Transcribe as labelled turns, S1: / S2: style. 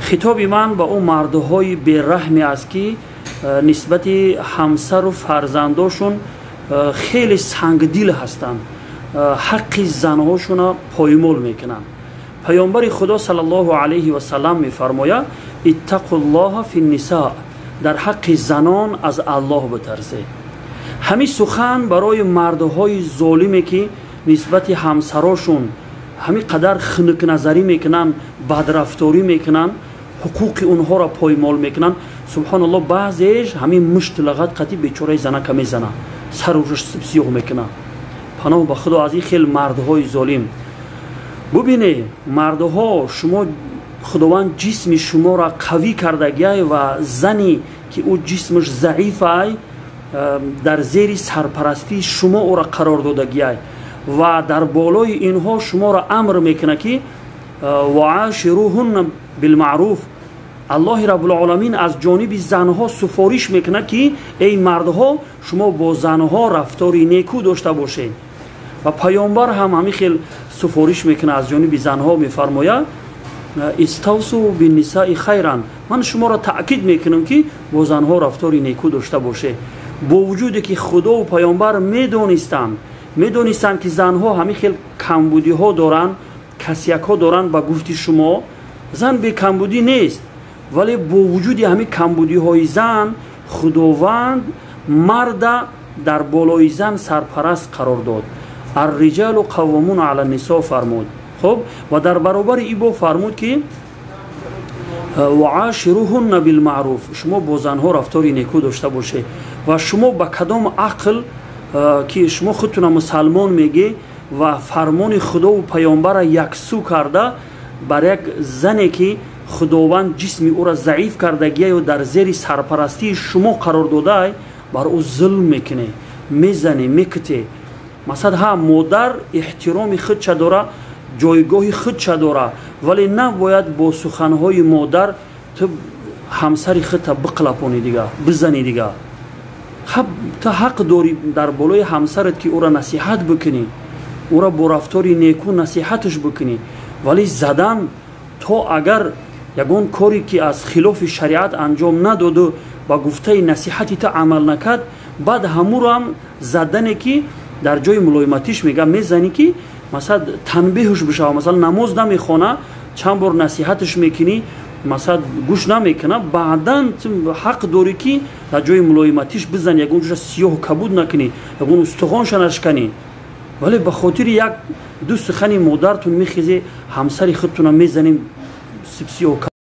S1: Хитоби ман ба ӯ мардҳои бераҳме аст, ки нисбати ҳамсару фарзандошон хеле сангдил ҳастанд, ҳаққи занҳошона поймол мекунанд. Паёмбари Худо саллаллоҳу алайҳи васаллам мефармояд: иттақуллоҳа финнисо, дар ҳаққи занон аз Аллоҳ битарсед. Ҳамин сухан барои мардҳои золиме, ки нисбати ҳамсарошон ҳамин қадар хунукназарӣ мекунанд, бадрафторӣ мекунанд, ҳуқуқи онҳоро поймол мекунанд. Субҳоналлоҳ, баъзеш ҳамин мушт лағат қати бечораи занака мезанад, сарушаш сиёҳ мекунад. Паноҳ ба Худо аз ин хел мардҳои золим. Бубине, мардҳо, шумо Худованд ҷисми шуморо қавӣ кардагиай ва зане ки ӯ ҷисмаш заифай, дар зери сарпарастии шумо ӯро қарор додагиай ва дар болои инҳо шуморо амр мекунад, ки ваашируҳунна билмаъруф. Аллоҳи Раббулоламин аз ҷониби занҳо суфориш мекунад, ки эй мардҳо, шумо бо занҳо рафтори некӯ дошта бошед. Ва паёмбар ҳам ҳамин хел суфориш мекунад, аз ҷониби занҳо мефармояд: иставсу биннисаи хайран. Ман шуморо таъкид мекунам, ки бо занҳо рафтори некӯ дошта бошед. Бо вуҷуде ки Худову паёмбар медонистанд, ки занҳо ҳамин хел камбудиҳо доранд, касякҳо доранд. Ба гуфти шумо зан бекамбудӣ нест, вале бо вуҷуди ҳамин камбудиҳои зан Худованд марда дар болои зан сарпараст қарор дод. Арриҷалу қаввомуна ала нисо фармуд. Хуб, ва дар баробари ибо фармуд, ки ваашируҳунна билмаъруф, шумо бо занҳо рафтори некӯ дошта бошед. Ва шумо ба кадом ақл, ки шумо худтуна мусалмон мегӣ ва фармони Худову паёмбара яксӯ карда, бар як зане, ки Худованд ҷисми ӯро заиф кардагияю дар зери сарпарастии шумо қарор додаай, бар ӯ зулм мекунед, мезанед, мекутед? Масалан, ҳа, модар эҳтироми худша дора, ҷойгоҳи худша дора, вале набояд бо суханҳои модар ту ҳамсари худта биқлапонӣ, дига бизанӣ. Дига ту ҳақ дорӣ дар болои ҳамсарат, ки ӯро насиҳат бикунӣ, ӯро бо рафтори некӯ насиҳаташ бикунӣ, вале задан, то агар ягон коре ки аз хилофи шариат анҷом надоду ба гуфтаи насиҳати ту амал накард, баъд ҳамуроам задане, ки дар ҷои мулоиматиш мега мезанӣ, ки масалан танбеҳуш бишава. Масалан, намоз намехона, чанд бор насиҳаташ мекунӣ, масалан, гӯш намекуна, баъдан ҳақ дорӣ, ки дар ҷои мулоиматиш бизанӣ, ягон ҷоша сиёҳу кабуд накунӣ, ягон устухонша нашканӣ. Вале ба хотири як ду сухани модартун мехезе, ҳамсари худтуна мезанем, сиёҳ.